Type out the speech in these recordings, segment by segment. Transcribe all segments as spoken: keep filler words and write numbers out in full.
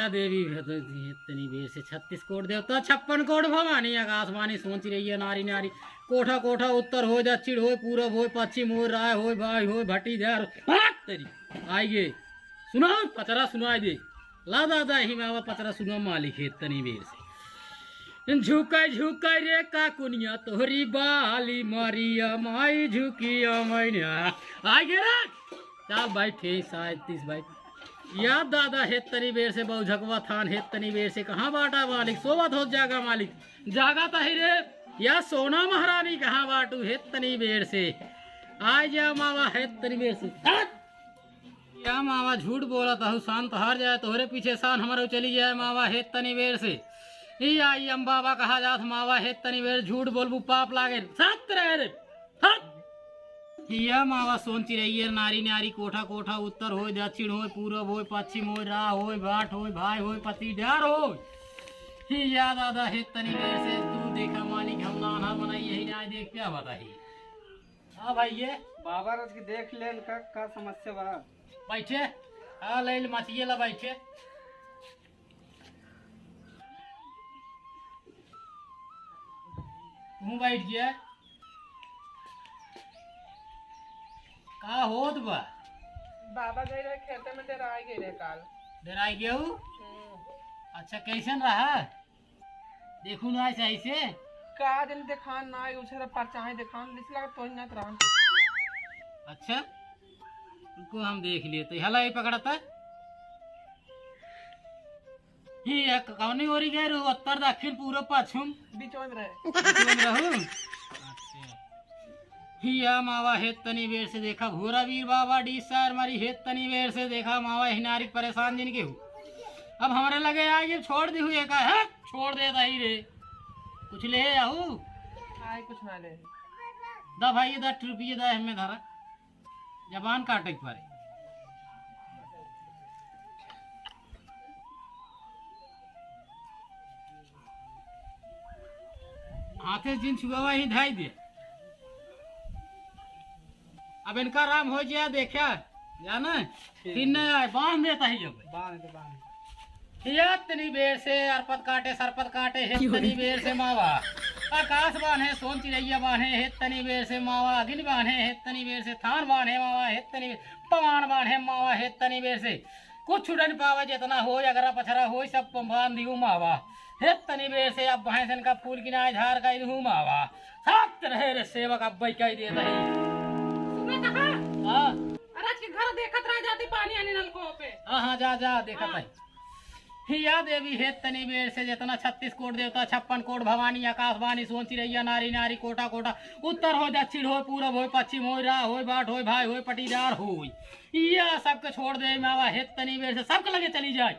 देवी भगवती हेत तनी बेर से छत्तीस कोट देवता, छप्पन कोट भवानी, आकाशवाणी सोच रही है नारी नारी। कोठा कोठा उत्तर होय, दक्षिण होय, पूरब होय, पश्चिम होय, राय होय, बाई होय, भटीदार होय। हट तेरी। आइए, सुनाओ, पचरा सुनाई दे। ला दादा, ही मावा पचरा सुनो मालिक हेत तनी बेर से। झुकाई झुकाई रे काकुनिया तोहरी बाली मारिया माई झुकिया मैनिया। आइए रे। चल बैठे, साढ़े तीस बैठ। या दादा हेत तनी बेर से, बहुझकवा थान हेत तनी बेर से, कहाँ बाटा मालिक? सोवत होत जागा मालिक, जागा तही रे। या सोना महारानी कहाँ बाटू हेत तनी बेर से? आ जा मावा हेत तनी बेर से। हट! या मावा झूठ बोलत हऊ, शांत हार जाए, तोहरे पीछे शान हमरो चली जाए मावा हेत तनी बेर से। ई आई अम्बा बा कहा जात मावा हेत तनी बेर, झूठ बोलबू पाप लागे। शांत रहे रे। हट! हिया मावा सोन चिरैयर नारी नारी, कोठा कोठा उत्तर होय, दक्षिण होय, पूरब होय, पश्चिम होय, राह होय, बाट होय, भाई होय, पतीदार होय। हिया दादा हेत तनी बेर से, तू देखा मालिक, हम नाना बनाई, यही न्याय देख क्या बताई। हाँ भाई, ये बाबा रच के देख ले इनका का समस्या बा। बैठे, हाँ, ले ले, मचिए ला बैठे। तू बैठ गया। का होत बा? बाबा गए रहे खेते में, डेराई गए रहे काल। डेराई गया हूँ? हम्म। अच्छा, कैसन रहा? देखू ना ऐसे, ऐसे? का दिन देखान ना आई, उछर परचाहे देखान, लिस लगा तोही ना रहन। अच्छा, रुको हम देख लिए। तो हला ही पकड़ता। ही एक कौनी ओरी गए रहू, उत्तर, दक्षिण, पूरब, पश्चिम? बीचवा में रहे। बीचवा में रहू? अच्छा। हिया मावा हेत तनी बेर से देखा, भोरा वीर बाबा डी सार मारी हेत तनी बेर से देखा, मावा हिनारी परेशान जिन के हूँ। अब हमरे लगे आ ये छोड़ दी हुई का है, छोड़ दे दही रे। कुछ ले आहू? आए कुछ ना ले। दा भाई, दस रुपये दा हमें धरा। जबान काटे के पड़े। हाथे जिन छुआवा ही धाई दे। अब इनका आराम हो जाए, देखा जाना, ठीक। फिर नहीं आए, बांध देता ही जब। बांध दे, बांध। हेत तनी बेर से अरपत काटे, सरपत काटे, हेत तनी बेर से मावा। आकाश बान्हे, सोन चिरैया बान्हे, हेत तनी बेर से मावा। अग्नि बान्हे, हेत तनी बेर से थान बान्हे मावा, हेत तनी बेर पवान बान्हे मावा, हेत तनी बेर से। कुछ छुटन पावे, जितना होय, अगरा पछरा होय, सब बांध दिहू मावा। हेत तनी बेर से अब भैंसन का फूल गिनाए, झार का इनहू मावा। साथ रहे रे सेवक, अब कह दे दही। सुना कहा? हाँ। अरे आज के घर देखत रह जाती पानी आने नलको पे। हाँ, हाँ, जा, जा, देखत हाँ। है। हिया देवी हेत तनी बेर से, जितना छत्तीस कोट देवता, छप्पन कोट भवानी, आकाशवाणी, सोन चिरैया, नारी नारी, कोटा कोटा, उत्तर होय, दक्षिण होय, पूरब होय, पश्चिम होय, राह होय, बाट होय, भाई होय, पटीदार होय। या सबके छोड़ दे मावा हेत तनी बेर से, सबके लगे चली जाए।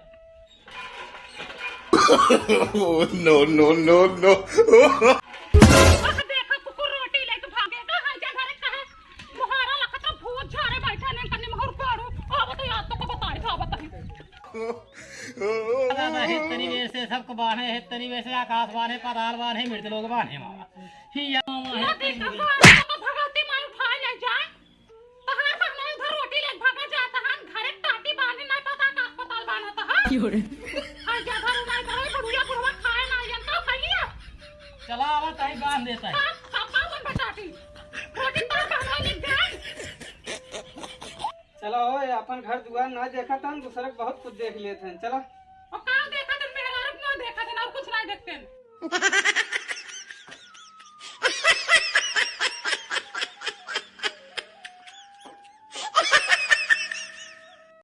Oh, no, no, no, no। आह, देखा कुकुर रोटी लेके भागे, कहाँ जा घरे, कहाँ? मुहारा लखत भूत झारे बैठा ने कन्ने महर पाड़ू। अब तो याद तो को बताए था, बताए। दादा हेत तनी बेर से, सबको बान्हे हेत तनी बेर से, आकाश बान्हे, पताल बान्हे, मृत लोग बान्हे मावा। हिया मावा हेत तनी बेर से। भगवती माई उठाए ले जाए। तहार बहनोई घर रोटी लेके भागा जात हन, घरे टाटी बांधे नाहीं पता का अस्पताल बांधत ह। क्यों रे? हर जगह रुमाई धरे, बुढ़िया बुढ़वा खाए नाहीं जानत ह, खइया। चला आवा, ताई बांध देता है। हाँ, पापा मन बचाती। रोटी तार बहनोई लेके जाए। चला हो, ये अपन घर दुआर ना देखत हन, दूसरे के बहुत कुछ देख लेत हन। चला। और का देखत हन, मेहरारू के ना देखत हन, और कुछ नाहीं देखत हन।